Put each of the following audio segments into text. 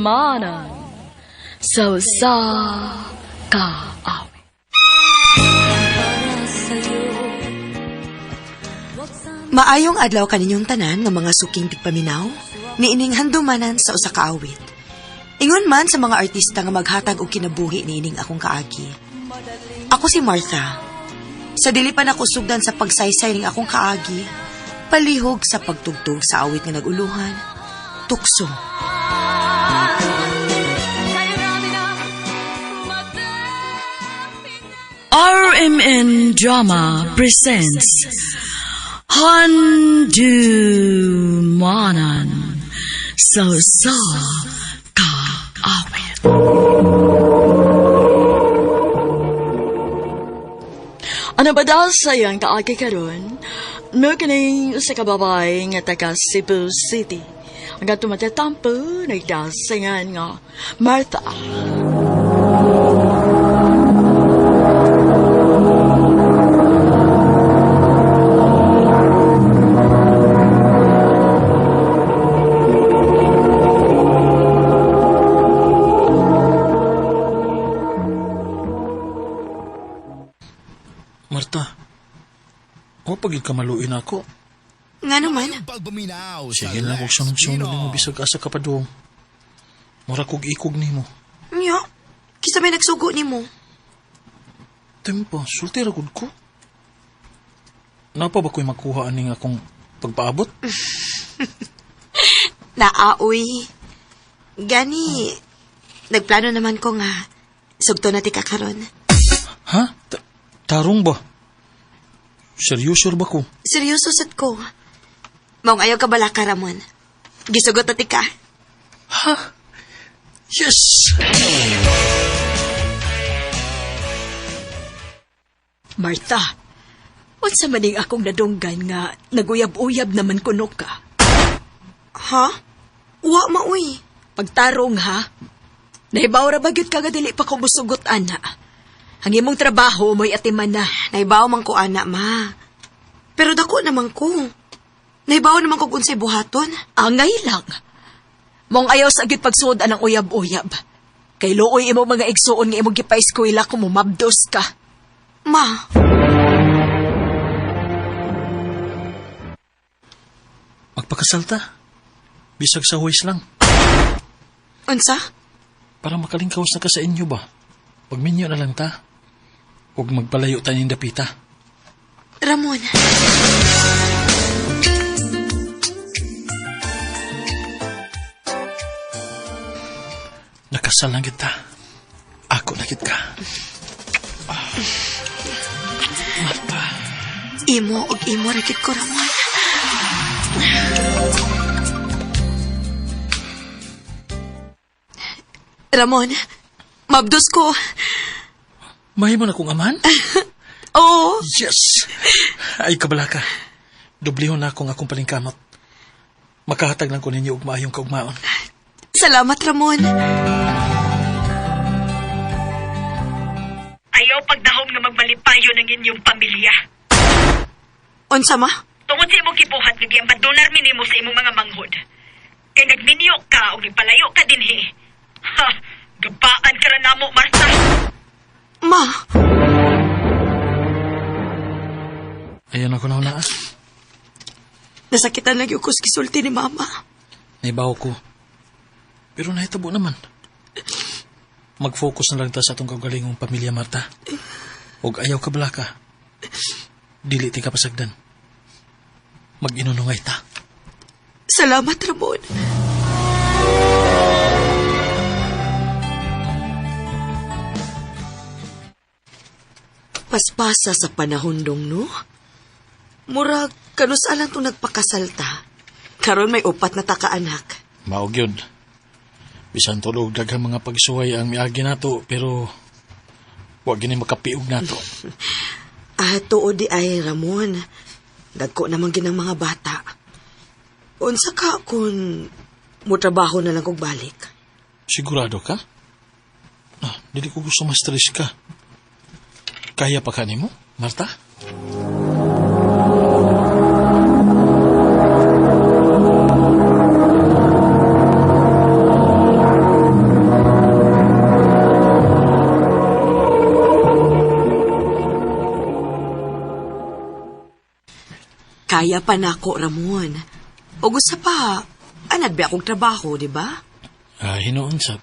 Handumanan sa usa ka awit. Maayong adlaw kaninyong tanan nga mga suking tigpaminaw, niining handumanan sa usa ka awit. Ingon man sa mga artista nga maghatag og kinabuhi niining akong kaagi. Ako si Martha. Sa dili pa nako sugdan sa pagsaysay ning akong kaagi, palihog sa pagtugtog sa awit nga naguluhan, tukso. RMN Drama presents Handumanan sa usa ka awit. Ano ba daw sa iyang kaagi karon? Mo kining usa ka babae nga taga Cebu City. Ang atong matatampo nagdasingan nga Martha. Marta, o pagid ka maluin ako. Nga naman, Sige lang kog sunog-sunog nimo bisag asa ka pa doong. Mura kog ikog nimo. nya, kisa may nagsugo nimo. Tempo, sulti ra gud ko. Napa ba ko'y makuha aning akong pagpaabot? Naaoy. Gani, nagplano naman ko nga, sugto na ti ka karon. Ha? Tarong ba? Seryoso ba ko? Seryoso sad ko. Maong ayaw ka bala ka, Ramon. Gisugot na ti ka. Ha? Yes! Martha, unsa maning akong nadunggan nga naguyab-uyab naman kuno ka? Ha? Wa maoy. Pagtarong ha? Nahibaw ra ba gyud ka nga dili pa ko musugot ana? Ang imong trabaho mo'y atiman na. Nahibaw man ko ana, ma. Pero dako naman ko. Nahibaw naman ko kung unsay buhaton. Angay lang. Mong ayaw sa gyud pagsuod anang uyab-uyab. Kay luoy imong mga igsuon nga imong gipa-eskwela kung mumabdos ka. Ma. Magpakasal ta. Bisag sa huwis lang. Unsa? Para makalingkawas na ka sa inyo ba? Pagminyo na lang ta. Huwag magpalayo tayo ng dapita. Ramon. Nakasal lang kita. Ako na kita. Marta. Imo og imo ra gid ko, Ramon. Ramon, mabdos ko. Mahimo na kong amahan? Oo. Yes! Ay, kabala ka. Dublihon na akong akong palingkamot. Makahatag lang ko ninyo og maayong kaugmaon. Salamat, Ramon. Ayaw pagdahom nga magbalipayo ng inyong pamilya. Unsa ma? Tungod sa imong kibuhat nga giambandonar minimo sa imong mga manghod. Kay nagminyo ka o nagpalayo ka dinhi. Ha! Gabaan ka ra namo, Martha. Ma, Ayan ako na una. nasakitan lagi ko sa gisulti ni Mama. Naibaw ko. Pero nahitabo naman. Mag-focus na lang ta sa atong kaugalingong pamilya, Marta. Og ayaw ka bala ka. Dili ti ka pasagdan. Mag-inunungay ta. Salamat, Ramon. Paspasa sa panahon dong, no? Murag, kanus alang itong nagpakasalta. Karon may upat na taka-anak. Maog yun. Bisan tulog daghang mga pagsuway ang miagi nato, pero wa gini makapiog nato. Ah, tuod di ay, Ramon. Dagko naman ginang mga bata. Unsa ka kung mutrabaho na lang kog balik? Sigurado ka? Ah, dili ko gusto ma-stress ka. Kaya pa ka nimo, Marta? Kaya pa nako, Ramon. O gusto pa, anad ba akong trabaho, di ba? Ah, hinuon sab.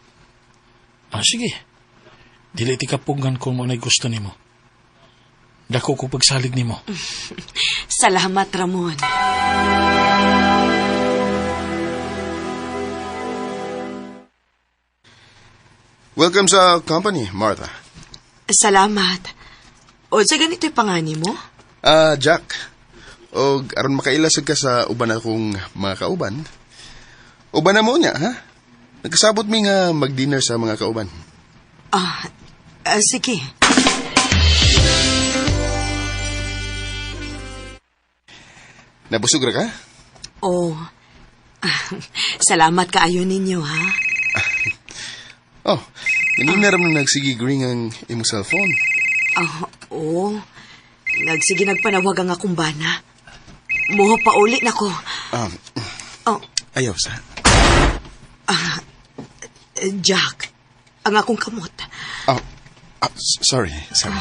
Ah, sige. Dili ti kapugan kung mo na'y gusto nimo. Dako ko pagsalig nimo. Salamat, Ramon. Welcome sa company, Martha. Salamat. O sa ganito'y pangani mo? Ah, Jack. Og aron makailasag ka sa uban akong mga kauban. Uban na mo niya, ha? Nagkasabot mi nga mag-dinner sa mga kauban. Ah, sige. Nabusog ra ka? Oh. Salamat kaayo ninyo, ha? Oh, kanina ra man nagsige ring ang imong cellphone. Ah, oo. Nagsige nagpanawag ang akong bana. Muho pa uli na ko. Oh, Ayaw sa. Jack, ang akong kamot. Oh, sorry, sorry.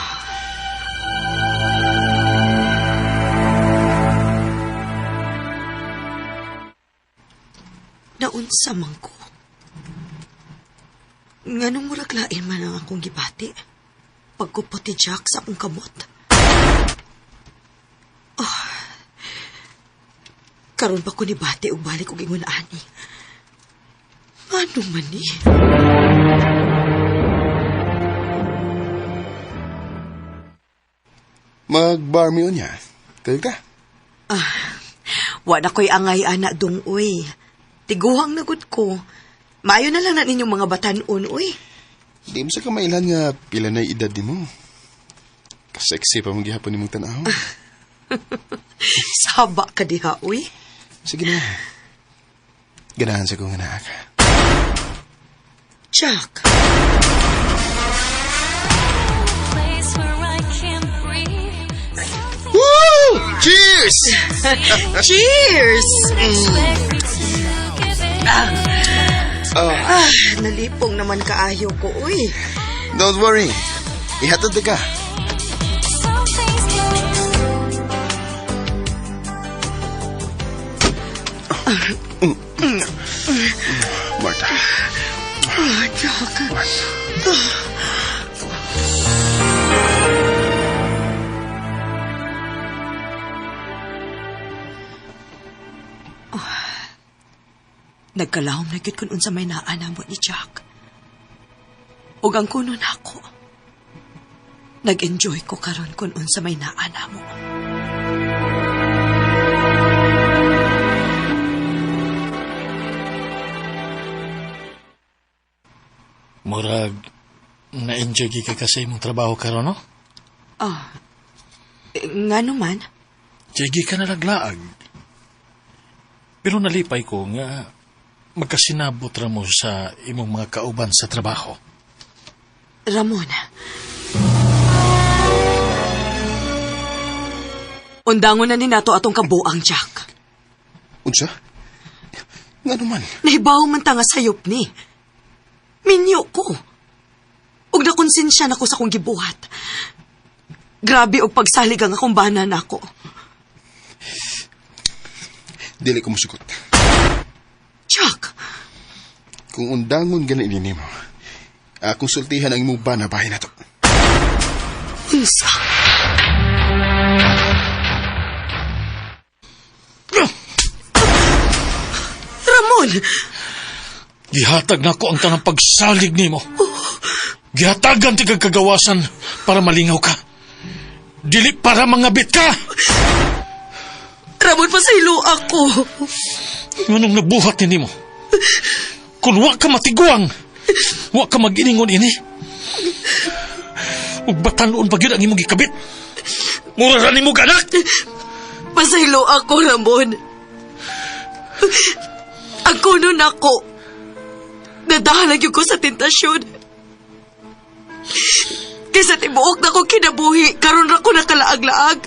Naunsa man ko. Nganong murag lain man ang akong gibati. Pagkupot ni Jack sa akong kamot. Oh, karon pa ko ni bati og balik og ingon ani. Ano man ni? Mag-bar mi unya. Tayo ka. Wa na ko'y angay ana dong uy. Tiguhang nagud ko. Maayo na lang na ninyong mga batanon uy. Di mo sa kamailan nga pila na edad di mo. Kaseksi pa mong gihapon nimong tan-aw. Saba ka diha uy. Sige na. Ganahan sa kong anak. Jack. Woo! Cheers! Cheers! Oh, Ah, nalipong naman kaayo ko uy. don't worry. Ihatod ka. Martha. Ah, Jack. Nagkalahom na gyud kun unsa may naa namo ni Jack. Ug ang kuno nako. Nag-enjoy ko karon kun unsa may naa namo. Murag, na-enjoy ka sa imong trabaho karon, no? Ah. Ngano man? Sige ka nalaglaag. Pero nalipay ko nga magkasinabot ra mo sa imong mga kauban sa trabaho. Ramon. Undangon na ni nato atong kabuang, Jack. Unsa? Ngano man? Nahibaw man ta nga sayop ni. Minyo ko. Ug nakonsensya na ko sa akong gibuhat. Grabe og pagsalig ang akong bana nako. Dili ko musugot. Jack, Kung undangon gani ini nimo, akong sultihan ang imong bana bahin nato. unsa? Ramon! Gihatag nako ang tanang pagsalig nimo. Gihatagan ti kag kagawasan para malingaw ka. Dili para mangabit ka. Ramon, pasaylo ako. Nganong nabuhat ni nimo? Kung wa ka matiguang, wa ka mag-iningon ini. Ug batanon pa gyud ang imong gikabit. Mura ra nimo anak. Pasaylo ako, Ramon. Ang kuno nako. Nadahalag ko sa tentasyon. Kaysa tibuok na ko kinabuhi, karon ra ko nakalaag-laag.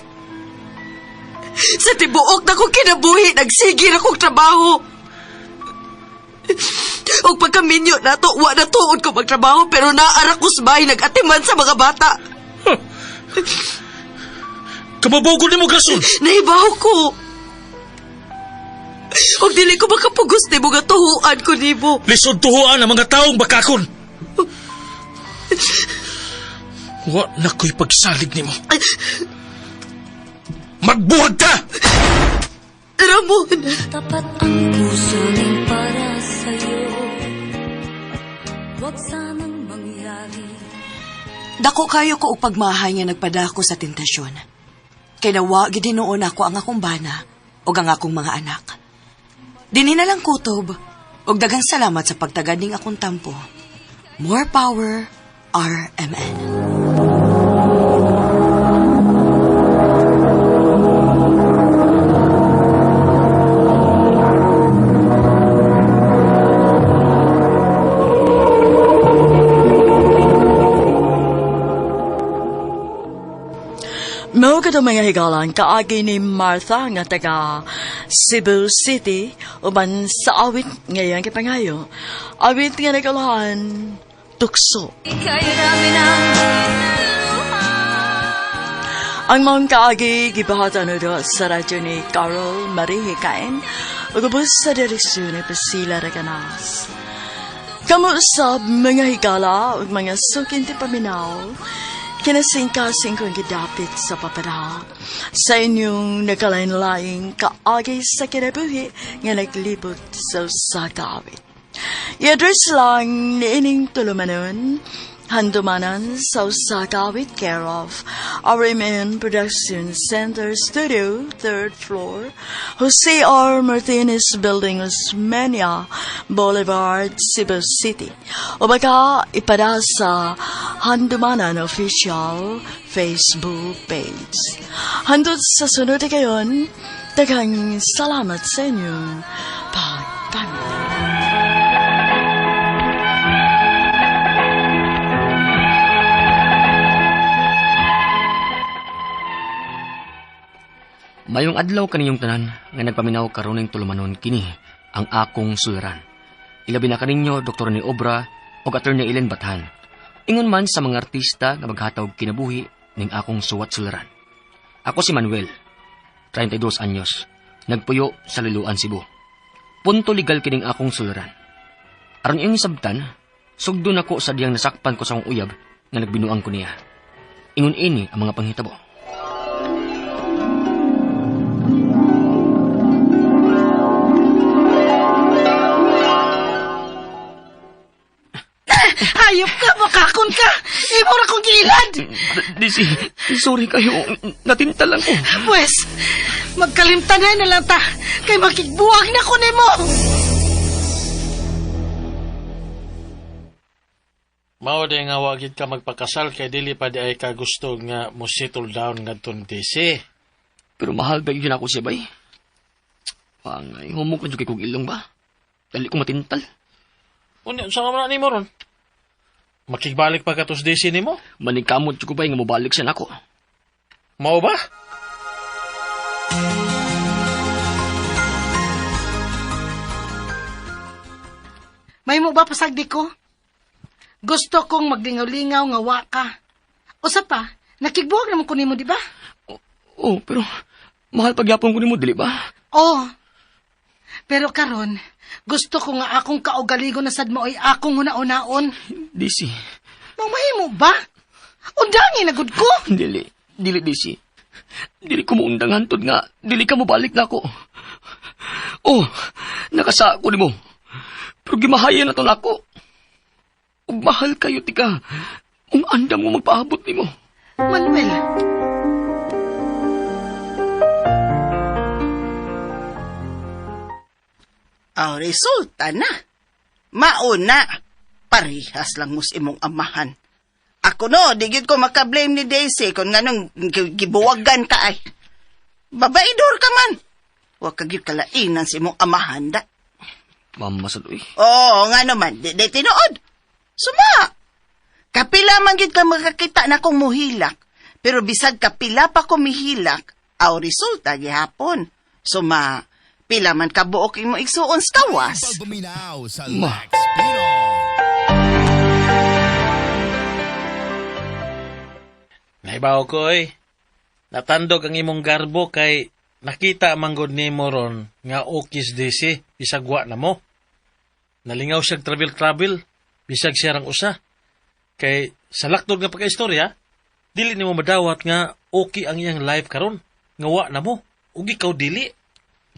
Sa tibuok na ko kinabuhi, nagsige ra kong trabaho. Og pagkaminyo na to, wa na tuod ko magtrabaho, pero naara ko sa bahay, nag-atiman sa mga bata. Kamabogol nimo grason. Nahibaw ko. Ug dili ko makapugos nimo nga tuhuan ko nimo. Lisod tuhuan ang mga taong bakakon. Wa na ko'y pagsalig nimo. Magbuhag ka! Ramon! Tapat ang puso ning para sa'yo. Huwag sanang mangyari. Dako kayo ko og pagmahay nga nagpadako sa tentasyon. Kay nawa gid hinuon ako ang akong bana ug ang akong mga anak. Dinhi na lang kutob ug daghang salamat sa pagtagad ning akong tampo. More power, RMN. Mao kadto mga higalan kaagi ni Martha nga taga Cebu City uban sa awit ngayon kay pangayo. Awit nga nagkalahan tukso. Ika'y rami ng luha. Ang mga kaagi gibahatan do sa radyo ni Carol Marie Hikain ug ubos sa direksyon ni Priscilla Reganas. Kamo usab mga higala ug mga sukin ti paminaw, kinasingkasing kong gidapit sa papada sa inyong nagkalain-laing kaagi sa kinabuhi nga naglibot sa usa ka awit. I-address lang niining tulumanon, handumanan sa usa ka awit, care of RMN Production Center Studio, 3rd floor, Jose R. Martinez Building, Osmeña Boulevard, Cebu City. O baka ipada sa Handumanan Official Facebook page. Handot sa sunod na kayon, daghang salamat sa inyong pagpamilya. Mayong adlaw kaniyong tanan nga nagpaminaw karoning tulumanon kini ang akong suliran. Ilabi na kaninyo Dr. ni Obra ug Attorney Ellen Bathan. Ingon man sa mga artista nga maghataw og kinabuhi ning akong suwat suliran. Ako si Manuel, 32 anyos, nagpuyo sa Liloan, Cebu. Punto legal kining akong suliran. Aron iyong isabtan, sugdo nako sa diyang nasakpan ko sa akong uyab nga nagbinuang ko niya. Ingon ini ang mga panghitabo. Hayop ka, makakon ka. Imo ra kong giilad. Disi, sorry kayo. Natintal lang ko. Pwes, magkalimtanay na lang ta. Kay makigbuwag na ko nimo. Mao di nga wagid ka magpakasal kay dili pa di ay ka gusto nga mo settle down ngadto ni DC. Pero mahal ba yun ako siya, bay? Pangay, humok na dyan kay kong ilong ba? Dali ko matintal. Unya, sa man nimo ron? Makigbalik pa ka tos DC nimo? Maningkamot ko ba nga mobalik siya nako. Mao ba? May mo ba pasagdi ko? Gusto kong maglingaw-lingaw nga wa ka. Usa pa, nakigbuwag naman ko nimo, di ba? Oh, pero mahal pagyapon ko nimo dili ba? Oo. Pero karon, gusto ko nga akong kaugaligon na sad mo ay akong una-unaon. Disi, Mamahimo ba? Undangi na gud ko. dili, dili disi. Dili ko muundang hantod nga, dili ka mobalik nako. Oh, nakasa ko nimo. Pero gimahayan na to nako. Ug mahal kayo tika. Ung andam mo magpaabot nimo. Manuel, Ang resulta na. Mauna, parehas lang mus imong amahan. Ako no, di gyud ko makablame ni Daisy kung nganong gibuwagan ka ay. Babaidor ka man. Wa ka gyud kalainan sa imong amahan da. Mama sa uy. Oo, nga naman, di, di tinuod. Suma. Kapila man gyud ka makakita na kong muhilak. Pero bisag kapila pa ko mihilak, aw resulta gihapon. Suma, pila man kabuok imo igsuon sa kawas. Pagpaminaw sa Ma. Lex Pino. Naibaw ko oy. Natandog ang imong garbo kay Nakita manggod nimo ron nga okay si Daisy, bisag wa na mo. Nalingaw siyang travel-travel, bisag siya rang usa. Kay sa laktod nga pagkaistorya, dili nimo madawat nga okay ang iyang life karon, nga wa na mo, ug ikaw dili.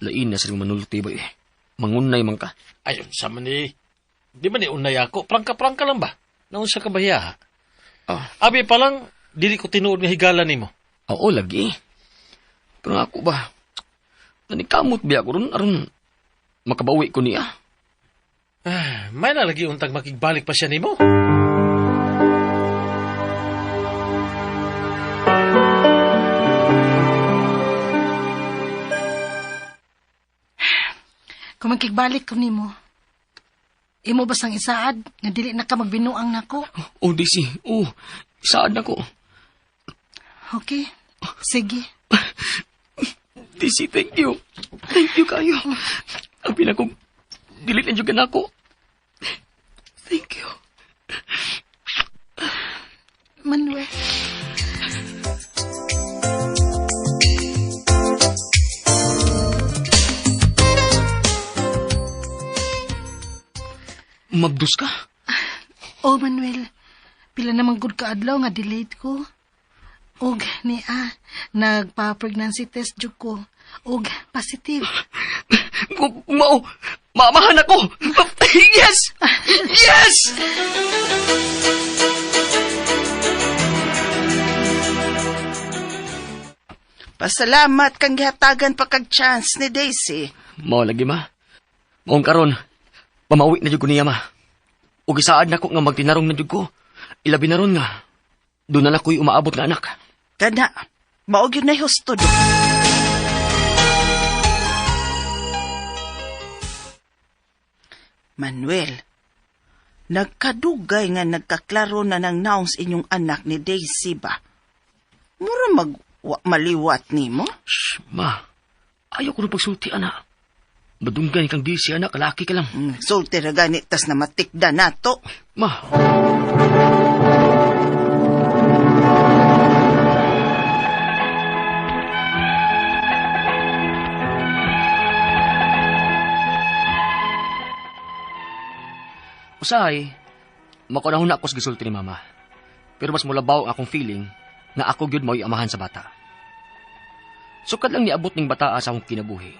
Lain na sa manulti ba eh. Mangunay man ka. Ayon sa man ni, di ba ni unay ako? Prangka-prangka lang ba? Naunsa ka ba hiya? Ah. Abi pa lang, dili ko tinuod nga higala nimo. Oo, lagi. Pero ako ba, nanikamot biya ko ron, aron makabawi ko niya. Ah, may nalagi untag makigbalik pa siya nimo. Kung magkigbalik ko nimo, imo basang isaad nga dili na ka magbinuang nako. Oh, Daisy, oh, saad na ko. Okay? Sige. Daisy, thank you. Thank you kayo. Ang pinakong, dili na juga nako. Thank you. Manuel. Mabdus ka? Oh, Manuel. Pila namang good ka adlaw nga delayed ko. Og niya, nagpa-pregnancy test jud ko. Og positive. Mao, mamahan ako. Yes! Yes! Pasalamat kang gihatagan pa kag chance ni Daisy. Mao lagi ma. Maong karon, pamawi na jud ko niya ma. Ug isaad na ko nga magtinarong na jud ko. Ilabi na ron nga. Doon na ako'y umaabot nga anak. Kana, mao gyud na husto do. Manuel, nagkadugay nga nagkaklaro na ng naong sa inyong anak ni Daisy ba? Mura mag wa, maliwat nimo? Shh, ma. Ayaw ko na pagsulti, anak. Madunggan kang Daisy, anak. Kalaki ka lang. Sulti ra gani tas na matikda nato. Ma. Usahay, makunahon na ako sa gisulti ni Mama. Pero mas mulabaw ang akong feeling nga ako gyud mao'y amahan sa bata. Sukad lang niabot ning bataa sa akong kinabuhi.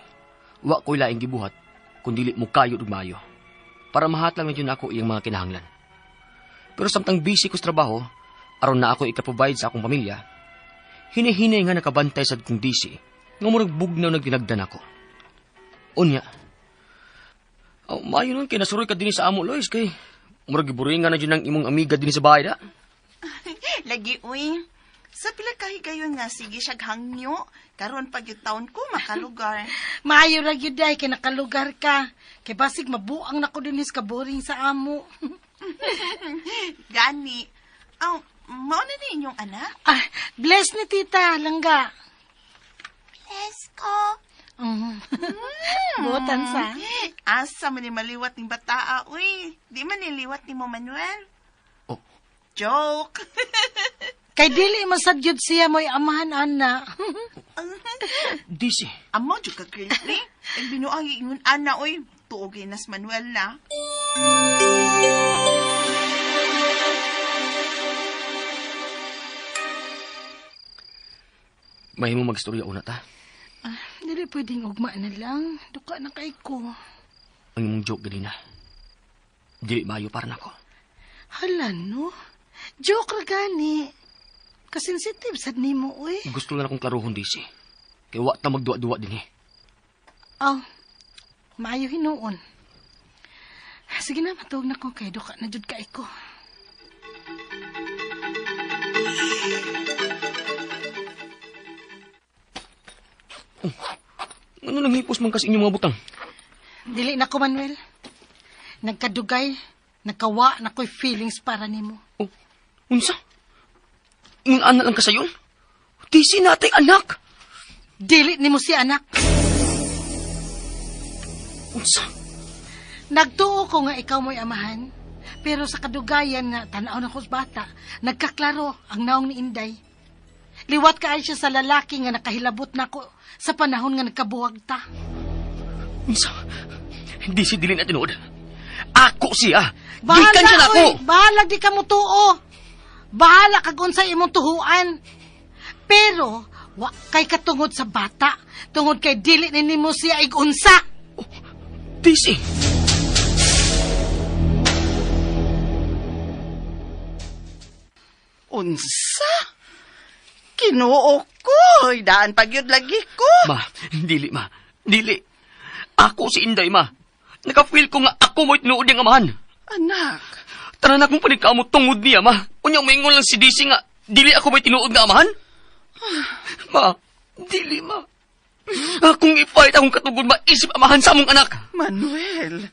Wa ko'y laing gibuhat, kun dili mo kayod ug maayo. Para mahatlang na jud ako iyang mga kinahanglan. Pero samtang busy ko sa trabaho, aron na ako ikaprovide sa akong pamilya, hinihinay nga nakabantay sad kong busy, nga murag bugnaw nagdinagdan ako. Unya, oh, maayo nun kay nasuroy ka dinhi sa amo, Lois, kay murag giburingan na jud ang imong amiga dinhi sa bahay da. Lagi, uy. Sa pila kahigayon nga, sige siya hangyo. Karon pag yung taon ko, makalugar. Maayo ra gyud ay kay nakalugar ka. Kay basig mabuang nako dinhi sa kaboring sa amo. Gani. Aw, mao na ni inyong anak? Ah, bless ni tita, langga. Bless ko. Buotan sa. Asa man ni maliwat ning bataa, uy. Di man niliwat ni mo, Manuel. Oh. Joke. Kay dili man sad gyud siya mo'y amahan ana. Disi. Amo jud ka girlfriend. Ang binuang ingon ana oy, tuogay nas Manuel na. Mahimo magstorya una ta. Ah, dili pwedeng ugma na lang. Duka na kay ko. Ang imong joke ganina. Dili maayo para nako. Hala no. Joke ra gani. Kasensitive sad nimo oy. Gusto lang akong klarohon disi. Kay wa ta magduwa-duwa dinhi. Aw. Maayo hinuon. Sige na, matuog na ko kay duka na jud kay ko. Ano nang hipos man kasi inyong mga butang? Dili na ko, Manuel. Nagkadugay, nagkawa na ko'y feelings para nimo. Oh, unsa? Ingon anak lang kasayon? Disi natay anak! Dili nimo si anak. Unsa? Nagtuo ko nga ikaw mo'y amahan. Pero sa kadugayan nga tanaw na ko sa bata, nagkaklaro ang naong ni Inday. Liwat ka ay siya sa lalaki nga nakahilabot nako sa panahon nga nagkabuwag ta. Unsa? Hindi si dili na tinuod. Ako siya. Gikan siya nako. oy, bahala di ka mo tuo. Bahala kag unsay imong tuhuan. Pero wa kay katungod sa bata, tungod kay dili ni nimo siya igunsa. Daisy. Unsa? Kinuo ko. Daan pagyud lagi ko. Ma, dili ma. Dili. Ako si Inday ma. Naka-feel ko nga ako mo'y tinuod niyang amahan. Anak. Tanan akong panigkaamo tungod niya, ma. Unya maingon lang si Daisy nga, dili ako mo'y tinuod nga amahan. Ma, dili ma. Akong i-fight akong katugod maisip amahan sa among anak. Manuel.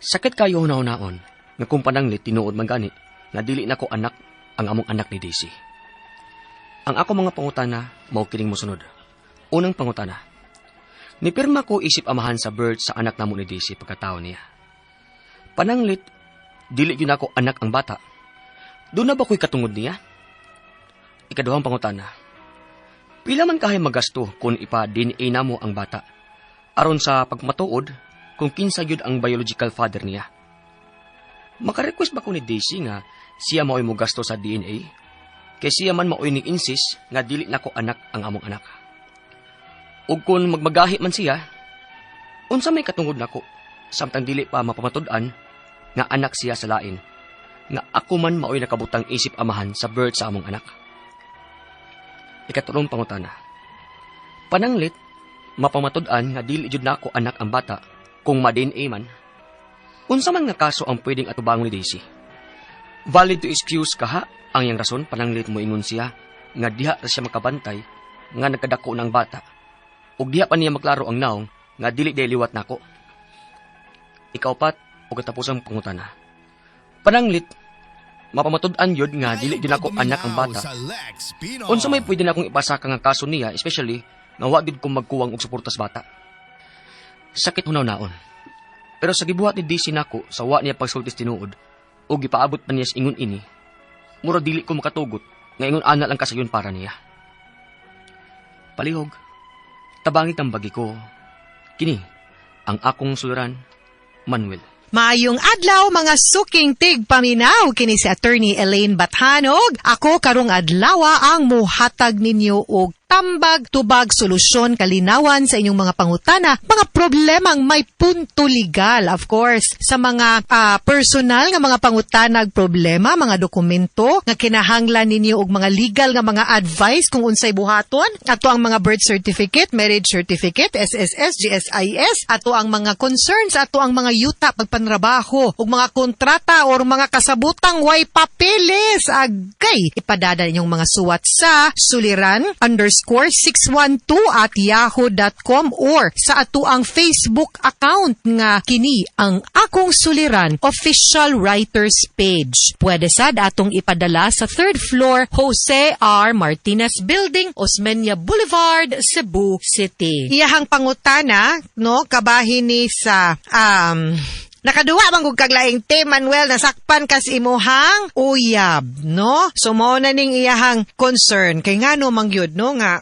Sakit kayo hunahunaon nga kung pananglit tinuod man gani nga dili nako anak ang among anak ni Daisy. Ang ako mga pangutana mao kining mosunod. Unang pangutana. Nipirma ko isip amahan sa birth sa anak namo ni Daisy pagkatao niya. Pananglit dili gyud nako anak ang bata. Doon na ba ko'y katungod niya? Ikaduhang pangutana. Pila man kahay magasto kung ipa-DNA namo ang bata? Aron sa pagmatuod kung kinsa gyud ang biological father niya. Maka-request ba ko ni Daisy nga siya mao'y mogasto sa DNA? Kay siya man mao'y ni insist nga dili nako anak ang among anak. Ug kung magmagahi man siya, unsa may katungod nako samtang dili pa mapamatud-an nga anak siya sa lain, nga ako man mao'y nakabutang isip amahan sa birth sa among anak. Ikatulong pangutana. Pananglit, mapamatud-an nga dili jud nako anak ang bata kung ma-DNA man. Unsa man nga kaso ang pwedeng atubangon ni Daisy? Valid to excuse kaha ang iyang rason pananglit mo ingon siya nga diha ra siya makabantay nga nagkadako ng bata. Ug diha pa niya maklaro ang naong nga dili day liwat nako. Ikaupat ug katapusang pangutana. Pananglit, mapamatud-an yun nga dili jud nako anak ang bata. Sa Lex Pinoy. Unsa may pwede na akong ipasaka nga kaso niya, especially nga wa gid ko magkuwang og suporta sa bata. Sakit hunaw naon. Pero sa gibuhat ni DC nako sa wa niya pagsulti sa tinuod ug gipaabot pa niya sa ingon ini, mura dili ko makatugot nga ingon ana lang kasayon para niya. Palihog, tabangit ang bagi ko. Kini, ang akong suluran, Manuel. Maayong adlaw mga suking tigpaminaw kini si Attorney Elaine Bathanog. Ako karong adlawa ang muhatag ninyo og tambag, tubag, solusyon, kalinawan sa inyong mga pangutana, mga problemang may punto legal, of course, sa mga personal nga mga pangutanag problema, mga dokumento nga kinahanglan ninyo og mga legal nga mga advice kung unsay buhaton, ato ang mga birth certificate, marriage certificate, SSS, GSIS, ato ang mga concerns, ato ang mga yuta pagpanrabaho, ug mga kontrata or mga kasabutang way papeles. Agay, ipadada ninyong mga suwat sa suliran_612@yahoo.com or sa ato ang Facebook account nga kini ang Akong Suliran Official Writers Page. Pwede sad atong ipadala sa third floor Jose R. Martinez Building, Osmeña Boulevard, Cebu City. Iyahang pangutana, no, kabahin ni sa nakaduwa man gud kag laing te Manuel, nasakpan kas imuhang uyab, no? So mao na ning iyahang concern kay ngano man gyud no nga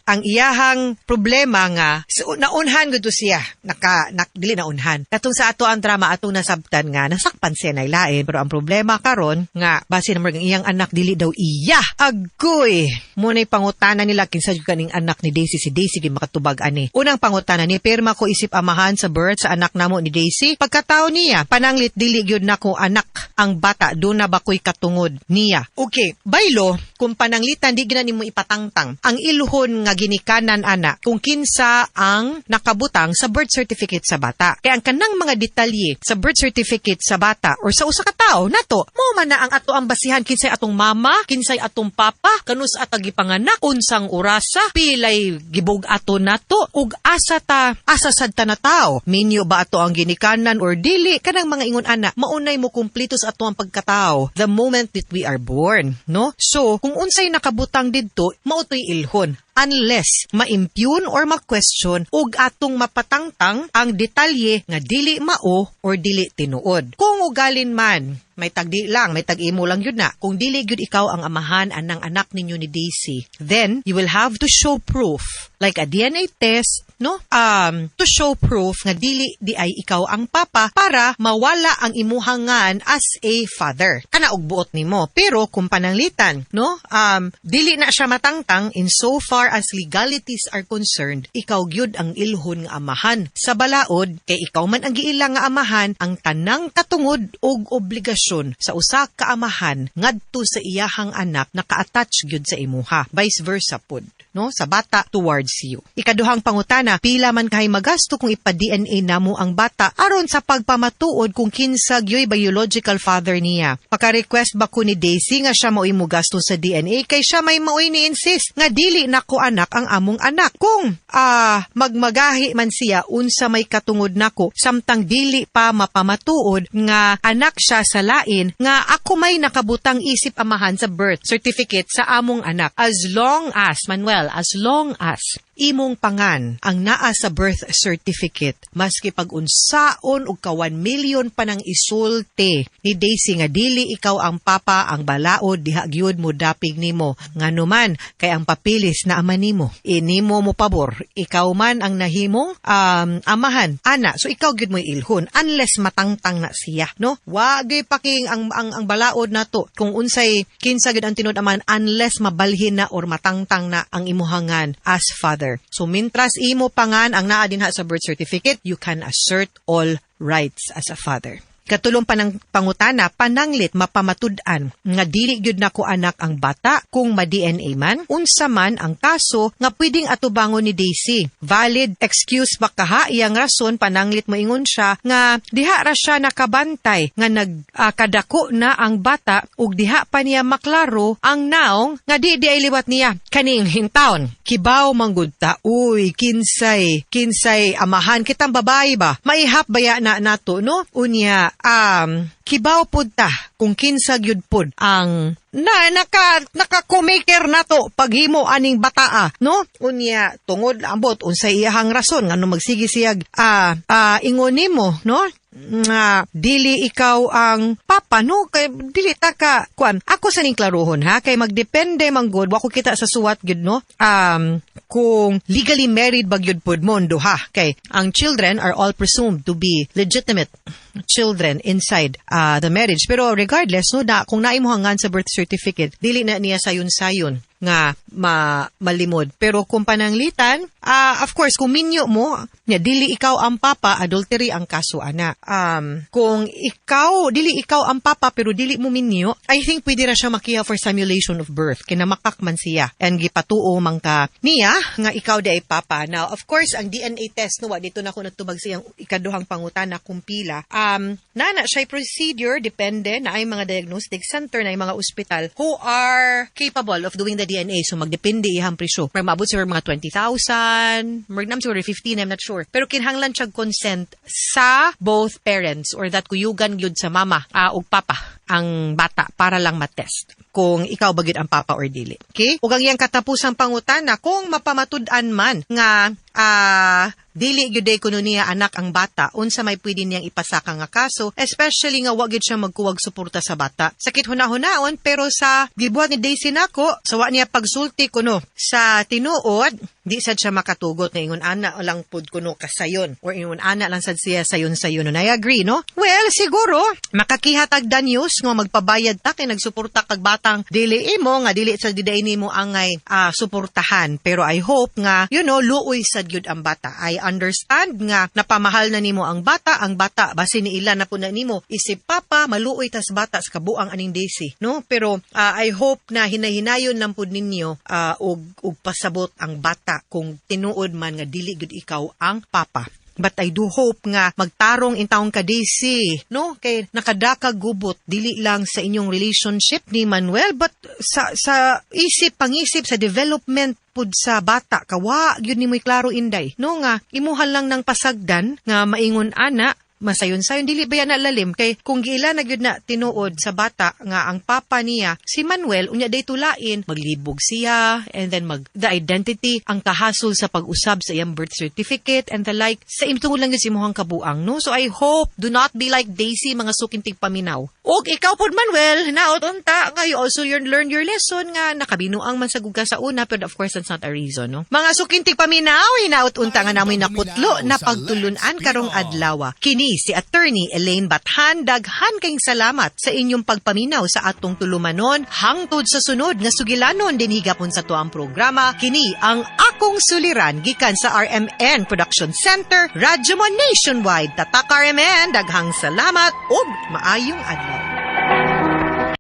ang iyahang problema nga so, naunhan gud to siya naka nak, dili naunhan katong sa ato ang drama atong nasabtan nga nasakpan siya nay lain, pero ang problema karon nga basin naman ang iyang anak dili daw iya. Agoy, munay pangutana nila kinsa jud kaning anak ni Daisy. Si Daisy gyud makatubag ani. Unang pangutana ni pirma ko isip amahan sa birth sa anak namo ni Daisy pagkatao niya, pananglit dili gyud nako anak ang bata, do na ba ko'y katungod niya? Okay, baylo kung pananglitan di gina nimo ipatangtang ang iluhon nga ginikanan ana kung kinsa ang nakabutang sa birth certificate sa bata. Kaya ang kanang mga detalye sa birth certificate sa bata or sa usa ka tawo nato, mao man na ang ato ang basihan kinsay atong mama, kinsay atong papa, kanus ata gipanganak, unsang orasa, pilay gibug ato nato ug asa ta asa sad ta na tawo. Minyo ba ato ang ginikanan or dili? Kanang mga ingon ana, maunay mo kumpleto sa ato ang pagkatao the moment that we are born, no? So, kung unsay nakabutang didto, mao to'y ilhon. Unless ma-impugn or ma-question ug atong mapatangtang ang detalye nga dili mao or dili tinuod. Kung ugalin man, may tagdi lang, may tag-imo lang yun na. Kung dili gyud ikaw ang amahan anang anak ninyo ni Daisy, then you will have to show proof, like a DNA test, no? To show proof nga dili di ay ikaw ang papa para mawala ang imuhangan as a father. Kana og buot nimo. Pero kung pananglitan, no? Dili na siya matangtang in so far as legalities are concerned, ikaw gyud ang ilhon nga amahan. Sa balaod, kay ikaw man ang giila nga amahan, ang tanang katungod og obligasyon sa usa ka amahan ngadto sa iyahang anak naka-attach gyud sa imuha. Vice versa pud, no, sa bata towards you. Ikaduhang pangutana, pila man kay magasto kung ipa-DNA namo ang bata aron sa pagpamatuod kung kinsa gyoy biological father niya? Paka-request ba ko ni Daisy nga siya maoy mo gasto sa DNA kay siya may maoy ni insist nga dili nako anak ang among anak? Kung magmagahi man siya, unsa may katungod nako samtang dili pa mapamatuod nga anak siya sa lain nga ako may nakabutang isip amahan sa birth certificate sa among anak? As long as, Manuel, as long as imong pangan ang naa sa birth certificate, maski pag unsaon og ka 1 million pa nang isulti ni Daisy nga dili ikaw ang papa, ang balaod diha gyud mo dapig nimo. Ngano man kay ang papilis na ama nimo, inimo mo pabor, ikaw man ang nahimong amahan ana, so ikaw gyud mo ilhon unless matangtang na siya, no? Wa gyud paking ang balaod nato kung unsay kinsa gyud ang tinuod amahan unless mabalhin na or matangtang na ang imuhangan as father. So mintras imo pangan ang naa dinha sa birth certificate, you can assert all rights as a father. Katulong pa ng pangutana, pananglit mapamatud-an nga dili gyud nako anak ang bata kung ma-DNA man, unsa man ang kaso nga pwedeng atubangon ni Daisy? Valid excuse ba kaha iyang rason pananglit moingon siya nga diha ra siya nakabantay nga nagkadako na ang bata ug diha pa niya maklaro ang naong nga di di ay liwat niya kaning intawon? Kibaw manggud ta, uy, kinsay kinsay amahan kitang babae ba, maihap baya na nato, no? Unya kibaw pud ta kung kinsa gyud pud ang na naka naka co-maker nato paghimo aning bataa, no? Unya tungod ambot unsay iyahang rason ngano magsige siyag ingon nimo, no, nga dili ikaw ang papa, no? Kay dili ta ka kuan. Ako sa ning klarohon ha, kay magdepende man gud, wa ko kita sa suwat gyud, no, kung legally married ba gyud pud mo duha, kay ang children are all presumed to be legitimate children inside the marriage. Pero regardless, no, na kung naimuhangan sa birth certificate, dili na niya sayon-sayon nga malimod. Pero kung pananglitan, of course, kung minyo mo, nya dili ikaw ang papa, adultery ang kaso ana. Kung ikaw, dili ikaw ang papa pero dili mo minyo, I think pwede ra siya makiha for simulation of birth. Kinamakak man siya. And gipatuo man ka niya nga ikaw di ay papa. Now, of course, ang DNA test, no, wa dito na ko natubag siyang ikaduhang pangutana kung pila. Nana siya procedure, depende na ay mga diagnostic center na ay mga ospital who are capable of doing the DNA. So magdepende ihang presyo. May maabot siguro mga 20,000, magnam siguro 15, I'm not sure. Pero kinahanglan siya consent sa both parents or that kuyugan gyud sa mama ug papa ang bata para lang matest kung ikaw ba gyud ang papa or dili. Okay? Ug ang iyang katapusang pangutana, kung mapamatud-an man nga dili gyud day kuno niya anak ang bata, unsa may pwede niyang ipasaka nga kaso, especially nga wa gyud siya magkuwag suporta sa bata? Sakit hunahunaon, pero sa gibuhat ni Daisy nako, sa wa niya pagsulti kuno sa tinuod, di sad siya makatugot na ingon ana lang pud kuno kasayon or ingon ana lang sad siya sayon-sayon. And I agree, no? Well, siguro makakiha tag danyos nga magpabayad ta kay nagsuporta kag batang dili imo, nga dili sa diday nimo angay suportahan. Pero I hope nga luoy sad gyud ang bata. I understand nga napamahal na nimo ang bata, ang bata basin ni ila na po na nimo isip papa, maluoy tas bata sa kabuang aning Daisy, no? Pero I hope na hinahinayon lang pud ninyo og pasabot ang bata kung tinuod man nga dili gyud ikaw ang papa. But I do hope nga magtarong intawon ka, Daisy, no? Kay nakadaka gubot dili lang sa inyong relationship ni Manuel but sa isip, pangisip, sa development pud sa bata kawa gyud nimoy klaro inday, no, nga imuhan lang ng pasagdan nga maingon ana. Masayon-sayon dili ba yan lalim kay kung giila na gyud na tinuod sa bata nga ang papa niya si Manuel, unya day tulain maglibog siya and then mag the identity, ang kahasol sa pag-usab sa iyang birth certificate and the like, sa imtungod lang gyud sa imuhang kabuang, no? So I hope, do not be like Daisy, mga suking tigpaminaw. Og ikaw pod, Manuel, naot unta nga you also learn your lesson nga nakabinuang man sa ka sa una, pero of course that's not a reason, no? Mga suking tigpaminaw, hinaot unta nga namoy nakutlo na pagtulunan karong adlaw. Kini si Attorney Elaine Bathan. Daghan kayong salamat sa inyong pagpaminaw sa atong tulumanon. Hangtod sa sunod nga sugilanon dinhi gapon sa tuang programa, kini ang Akong Suliran, gikan sa RMN Production Center, Radyo Mo Nationwide. Tatak RMN, daghang salamat ug maayong adlaw.